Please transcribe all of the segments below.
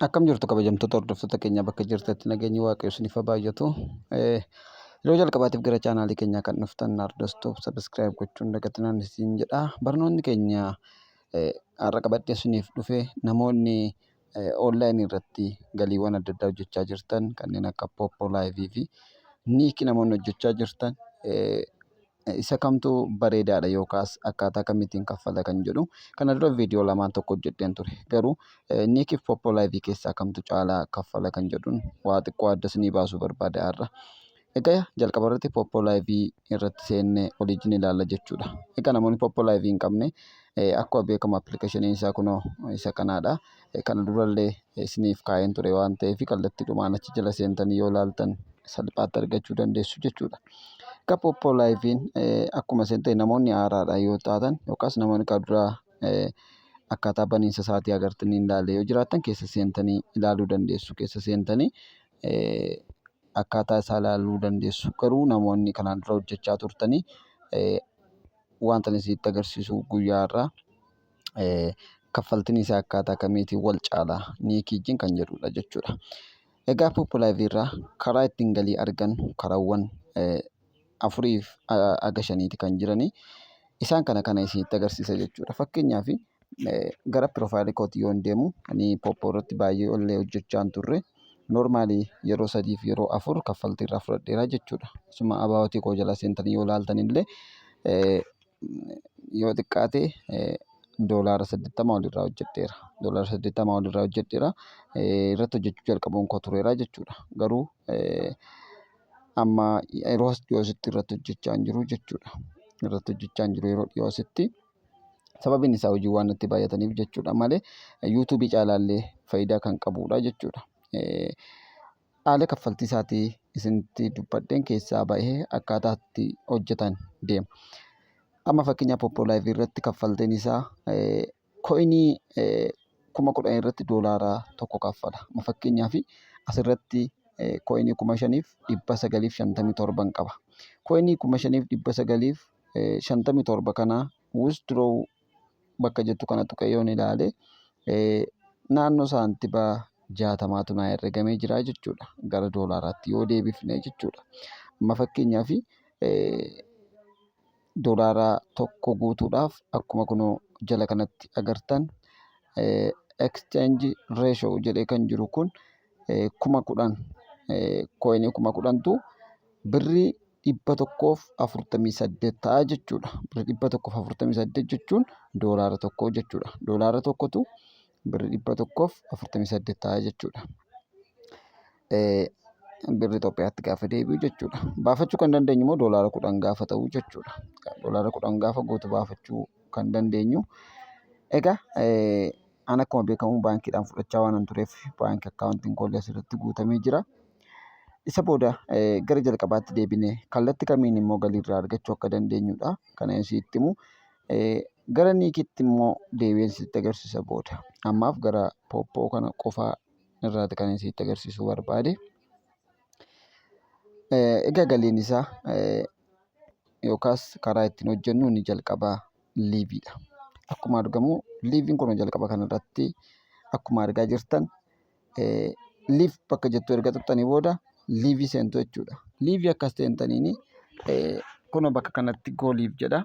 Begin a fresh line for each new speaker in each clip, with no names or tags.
Akkam jirtu kabajamtoota hordoftoota keenya bakka jirtanitti nageenyi Waaqayyo isiniif haa baay'atu. Yeroo jalqabaatiif gara chaanaalii keenyaa kan dhuftan Naardos Tube subscribe gochuun dagatinaan isin jedha. Barnoonni keenya har'a qabadhee isiniif dhufe namoonni onlaayinii irratti galiiwwan adda addaa hojjechaa jirtan kanneen akka Poppo Live fi Niik namoonni hojjechaa jirtan isa kamtu bareedaadha yookaas akkaataa kamittiin kaffala kan jedhu kana dura viidiyoo lamaan tokko hojjedheen ture. Garuu Niikiif Poppo Live keessaa kamtu caalaa kaffala kan jedhuun waa xiqqoo adda isinii baasuu barbaade har'a. Egaa jalqaba irratti Poppo Live irratti seennee waliin ilaalla jechuudha. Egaa namoonni Poppo Live hin qabne akkuma beekamu appilikeeshiniin isaa kunoo isa kanaadha. Kana durallee isiniif kaa'een ture waan ta'eef kallattiidhumaan achi jala seentanii yoo ilaaltan salphaatti argachuu dandeessu jechuudha. Egaa Poppo Live'n akkuma isin ta'e namoonni haaraadha yoo taatan yookaas namoonni kan duraa akkaataa baniinsa isaatii agartanii hin ilaalle yoo jiraattan keessa seentanii ilaaluu dandeessu. Keessa seentanii akkaataa isaa ilaaluu dandeessu. Garuu namoonni kanaan dura hojjechaa turtanii wanta ani isinitti agarsiisu guyyaa har'aa kaffaltiin isaa akkaataa kamiitiin wal caala Niikii wajjin kan jedhudha jechuudha. Egaa Poppo Live irraa karaa ittiin galii argannu karaawwan afuriif haga shaniiti kan jiranii. Isaan kana kana isinitti agarsiisa jechuudha. Fakkeenyaaf gara piroofaayilii kootii yoon deemu ani Poppo irratti baay'ee ollee hojjechaa hin turre. Noormaalii yeroo sadiif yeroo afur kaffaltii irraa fudhadheera jechuudha. Isuma abaawwatii koo jala seentanii yoo ilaaltan illee yoo xiqqaate $80 olirraa hojjedheera. $80 olirraa hojjedheera. Irratti hojjechuu jalqabuun koo tureera jechuudha. Garuu amma yeroo as dhiyoo asitti irratti hojjechaa hin jiru jechuudha. Irratti hojjechaa hin jiru yeroo dhiyoo asitti. Sababiin isaa hojii waan natti baay'ataniif jechuudha malee yuutuubii caalaallee faayidaa kan qabudha jechuudha. Haala kaffaltii isaatii isinitti dubbadheen keessaa bahee akkaataa itti hojjetan deema. Amma fakkeenyaaf Poppo Live irratti kaffaltiin isaa koinii 10,000 irratti $1 kaffala. Amma fakkeenyaaf asirratti koinii 5,957 qaba. Koinii 5,957 kana withdraw bakka jettu kana tuqee yoon ilaale naannoo saantiba 60tu naa herregamee jira jechuudha. Gara doolaaraatti yoo deebifne jechuudha. Amma fakkeenyaaf $1 guutuudhaaf akkuma kunoo jala kanatti agartan exchange ratio jedhee kan jiru kun 10,000 koinii 10,000tu birrii 148 ta'a jechuudha. Birrii 148 jechuun $1 jechuudha. $1tu birrii 148 ta'a jechuudha. Birrii Itoophiyaatti gaafa deebi'u jechuudha. Baafachuu kan dandeenyu immoo $10 gaafa ta'u jechuudha. $10 gaafa guutu baafachuu kan dandeenyu. Egaa an akkuma beekamu baankiidhaan fudhachaa waan tureef baankii akkaawuntiin koollee asirratti guutamee jira. Isa booda gara jalqabaatti deebinee kallatti kamiin immoo galii irraa argachuu akka dandeenyudha. Kana isitti himu. Gara Niikitti immoo deebi'een sitti agarsiisa booda. Ammaaf gara Poppoo kana qofaa irraati kan isitti agarsiisuu barbaade. Egaa galiin isaa yookaas karaa ittiin hojjennu inni jalqabaa liiviidha. Akkuma argamu liiviin kun jalqaba kanarratti akkuma argaa jirtan liiv bakka jettu erga tuqxanii booda liivii seentu jechuudha. Liivii akkas seentaniini kunoo bakka kanatti goo liiv jedha.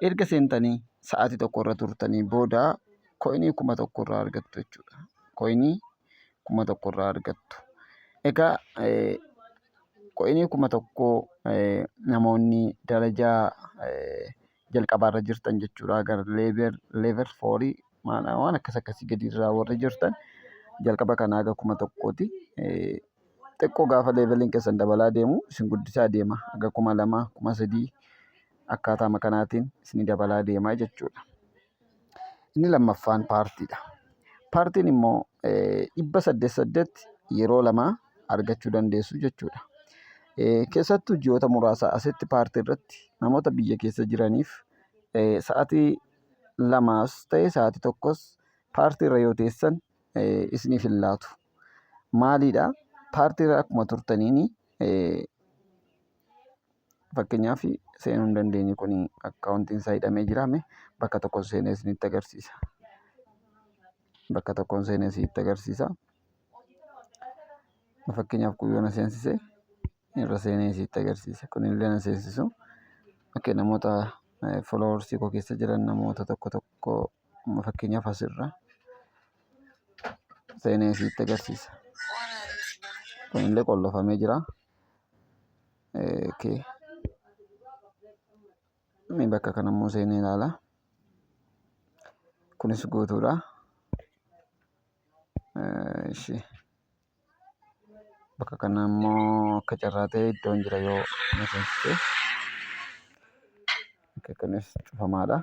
Erga seentanii sa'aatii tokko irra turtanii booda koinii 1000 irraa argattu jechuudha. Koinii 1000 irraa argattu. Egaa koinii 1000 namoonni darajaa jalqabaarra jirtan jechuudha. Gara level foorii waan akkas akkasii gadi irraa warri jirtan jalqaba kanaa haga 1000ti. Xiqqoo gaafa leeveliin keessan dabalaa deemu isin guddisaa deema. Haga 2000, 3000 akkaataama kanaatiin isin dabalaa deema jechuudha. Inni lammaffaan paartiidha. Paartiin immoo 800 yeroo lama argachuu dandeessu jechuudha. Keessattuu ji'oota muraasa asitti paartii irratti namoota biyya keessa jiraniif sa'aatii lamaas ta'e sa'aatii tokkos paartii irra yoo teessan isiniif hin laatu. Maaliidha? Paartii irra akkuma turtaniini fakkeenyaaf seenuu hin dandeenye kun akkaawuntiin isaa hidhamee jira mee bakka tokkoon seenee isinitti agarsiisa. Bakka tokkoon seenee isinitti agarsiisa. Fakkeenyaaf kun yoo na seensise irra seenee isitti agarsiisa. Kunillee na seensisu. Okay, namoota followersii koo keessa jiran namoota tokko tokko fakkeenyaaf asirra seenee isitti agarsiisa. Kunillee qollofamee jira. Okay. Mee bakka kana immoo seenee ilaala. Kunis guutuudha. Ishi. Bakka kana immoo akka carraa ta'e iddoon jira yoo na seensise. Bakka kunis cufamaadha.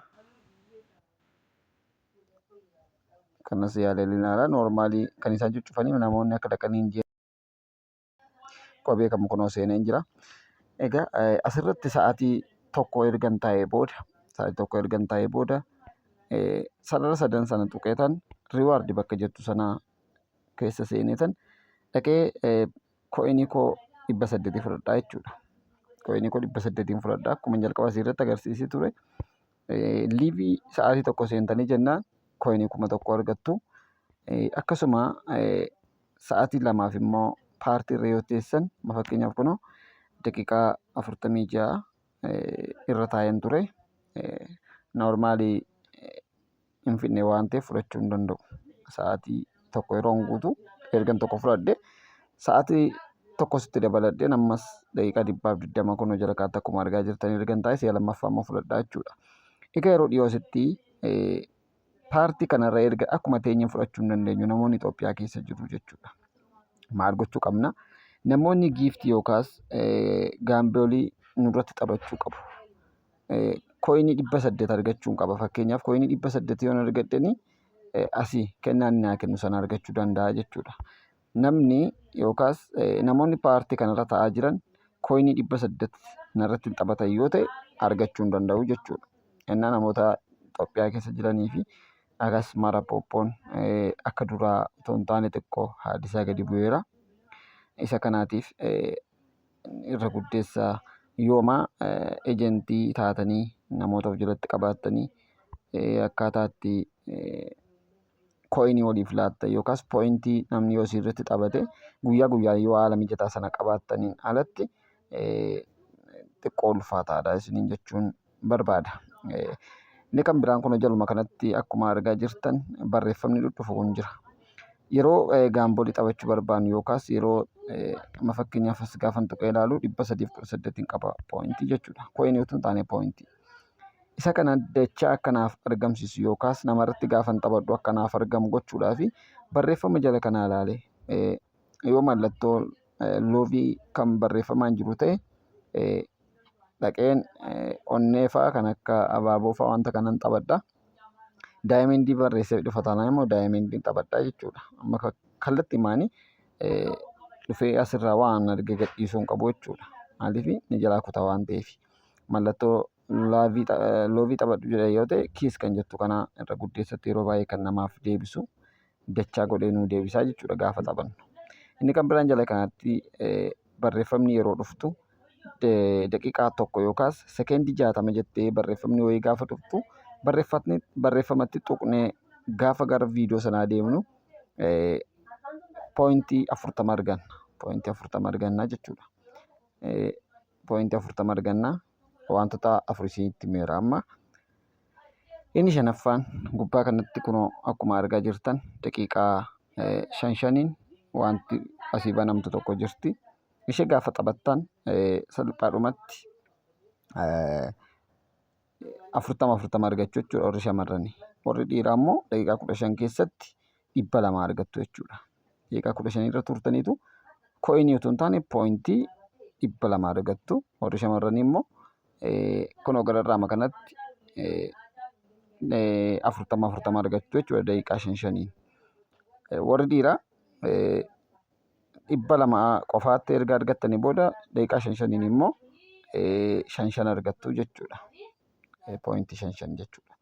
Kanas yaalee ilaala. Noormaalii kan isaan cuccufanii namoonni akka dhaqanii hin Akkuma beekamu kunoo seeneen jira. Egaa asirratti sa'aatii tokko ergan taa'ee booda sa'aatii tokko ergan taa'ee booda sarara sadan sana tuqeetan riwaardi bakka jettu sana keessa seeneetan dhaqee ko'inii koo 800 fudhadhaa jechuudha. Ko'inii koo 800 fudhadhaa akkuma jalqaba asirratti agarsiisee ture. Liivii sa'aatii tokko seentanii jennaan ko'inii 1000 argattu. Akkasuma sa'aatii lamaaf immoo paartii irra yoo teessan fakkeenyaaf kunoo daqiiqaa 46 irra taa'een ture. Noormaalii hin fidne waan ta'eef fudhachuu hin danda'u. Sa'aatii tokko yeroon guutu ergan tokko fudhadhe sa'aatii tokkos itti dabaladheen ammas daqiiqaa 120 kunoo jala kaatti akkuma argaa jirtan ergan taa'e si'a lammaffaa immoo fudhadhaa jechuudha. Egaa yeroo dhiyoo asitti paartii kanarra erga akkuma teenyeen fudhachuu hin dandeenyu namoonni Itoophiyaa keessa jiru jechuudha. Maal gochuu qabna? Namoonni giiftii yookaas gaamboolii nurratti taphachuu qabu. Koyinii 800 argachuun qaba. Fakkeenyaaf koyinii 800 yoon argadheni asii kennaan naa kennu sana argachuu danda'a jechuudha. Namni yookaas namoonni paartii kanarra taa'aa jiran koyinii 800 narratti hin taphatan yoo ta'e argachuu hin danda'u jechuudha. Innaa namoota Itoophiyaa keessa jiranii fi agas mara pooppoon akka duraa otoo hin taane xiqqoo haalli isaa gadi bu'eera. Isa kanaatiif irra guddeessa yooma ejentii taatanii namoota of jalatti qabaattanii akkaataa itti koyinii waliif laattan yookaas pooyintii namni yoo irratti taphate guyyaa guyyaan yoo haala mijataa sana qabaattaniin alatti xiqqoo ulfaataadha isiniin jechuun barbaada. Inni kan biraan kun jaluma kanatti akkuma argaa jirtan barreeffamni dhudhufu kun jira. Yeroo gaambolii taphachuu barbaannu yookaas yeroo amma fakkeenyaaf as gaafan tuqee ilaalu 318 qaba pooyintii jechuudha. Koyinii utuu hin taane pooyintii. Isa kana dachaa akka naaf argamsiisu yookaas namarratti gaafan taphadhu akka naaf argamu gochuudhaaf barreeffama jala kanaa ilaale yoo mallattoo loovii kan barreeffamaan jiru ta'e dhaqeen onnee fa'aa kan akka abaaboo fa'aa wanta kanan taphadha. Daayimendii barreessee dhufa taanaan immoo daayimendiin taphadha jechuudha. Amma kallattii maanii dhufee asirraa waan arge gadhiisuu hin qabu jechuudha. Maaliif ni jalaa kuta waan ta'eef. Mallattoo loovii taphadhu jedha yoo ta'e kiis kan jettu kana irra guddeessatti yeroo baay'ee kan namaaf deebisu dachaa godhee nuu deebisaa jechuudha gaafa taphannu. Inni kan biraan jala kanatti barreeffamni yeroo dhuftu daqiiqaa tokko yookaas sekeendii 60 jettee barreeffamni wayii gaafa dhuftu barreeffamatti tuqnee gaafa gara viidiyoo sanaa deemnu pooyintii 40 arganna. Pooyintii 40 arganna jechuudha. Pooyintii 40 arganna. Wantoota afur isinitti himeera amma. Inni shanaffaan gubbaa kanatti kunoo akkuma argaa jirtan daqiiqaa shan shaniin wanti asii banamtu tokko jirti. Ishee gaafa taphattan salphaadhumatti 40 40 argachuu jechuudha warri shamarranii. Warri dhiiraa immoo daqiiqaa 15 keessatti 200 argattu jechuudha. Daqiiqaa 15 irra turtaniitu koinii utuu hin taane pooyintii 200 argattu. Warri shamarranii immoo kunoo gararraama kanatti 40 40 argattu jechuudha daqiiqaa shan shaniin. Warri dhiiraa 200 qofaatti erga argattanii booda daqiiqaa shan shaniin immoo shan shan argattu jechuudha. Pooyintii shan shan jechuudha.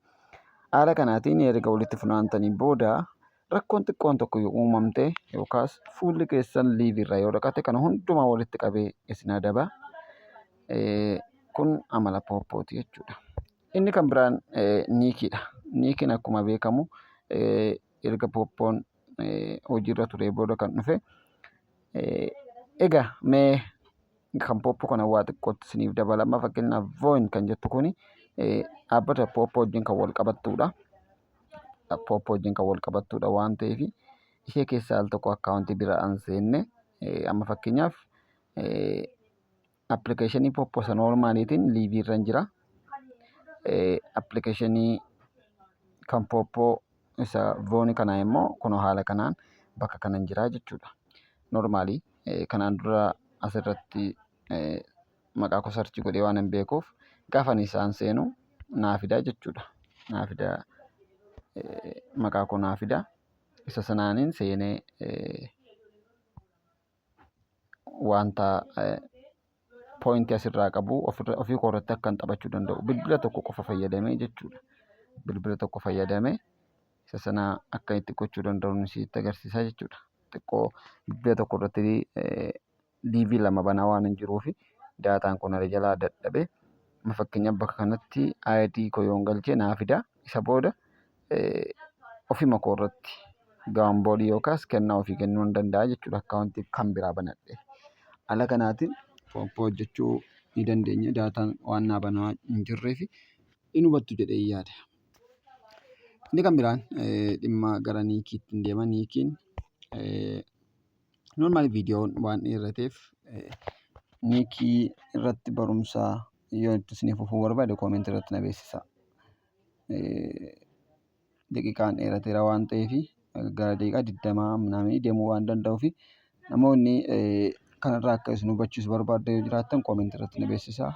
Haala kanaatiin erga walitti funaantanii booda rakkoon xiqqoon tokko yoo uumamte yookaas fuulli keessan liivii irraa yoo dhaqate kana hundumaa walitti qabee isin adaba. Kun amala pooppooti jechuudha. Inni kan biraan niikiidha. Niikiin akkuma beekamu erga pooppoon hojiirra turee booda kan dhufe. Egaa mee kan Poppo kana waa xiqqootti isiniif dabalama. Fakkeenyaaf, Voin kan jettu kuni dhaabbata Poppo wajjin kan wal qabattudha. Poppo wajjin kan wal qabattudha waan ta'eef, ishee keessaa al tokko akkaawuntii bira an seenne, amma fakkeenyaaf appilikeeshinii Poppo isa normaliitiin live irra jira. Appilikeeshinii kan Poppo isa Voonii kanaa immoo kunoo haala kanaan bakka kanan jira jechuudha. Normally kanaan dura asirratti maqaa koo search godhee waan hin beekuuf, gaafa ani isaan seenu naa fida jechuudha. Naa fida, maqaa koo naa fida. Isa sanaaniin seenee wanta pointii asirraa qabu ofii koo irratti akkan taphachuu danda'u bilbila tokko qofa fayyadamee jechuudha. Bilbila tokko fayyadamee isa sana akka itti gochuu danda'u sitti agarsiisa jechuudha. Xiqqoo bilbila tokko irratti live lama banaa waan hin jiruufi daataan kun na jalaa dadhabe. Fakkeenyaaf, bakka kanatti ID koo yoon galchee naa fida. Isa booda ofuma koo irratti gamble yookaas kennaa ofii kennuu hin danda'a jechuudha, akkaawuntii kan biraa banadhe. Haala kanaatiin Poppo hojjechuu ni dandeenya. Daataan waan naa banaa hin jirreef hin hubattu jedhee yaada. Inni kan biraan dhimma gara Niikiitti hin deema. Niikiin normal viidiyoon waan dheerateef, Niikii irratti barumsa yoo itti isiniif fufuu barbaade commentii irratti na beeksisa. Daqiiqaan dheerateera waan ta'eef, gara daqiiqaa 20 naamni deemuu waan danda'uuf, namoonni kanarraa akka isin hubachiisu barbaaddan yoo jiraattan commentii irratti na beeksisa.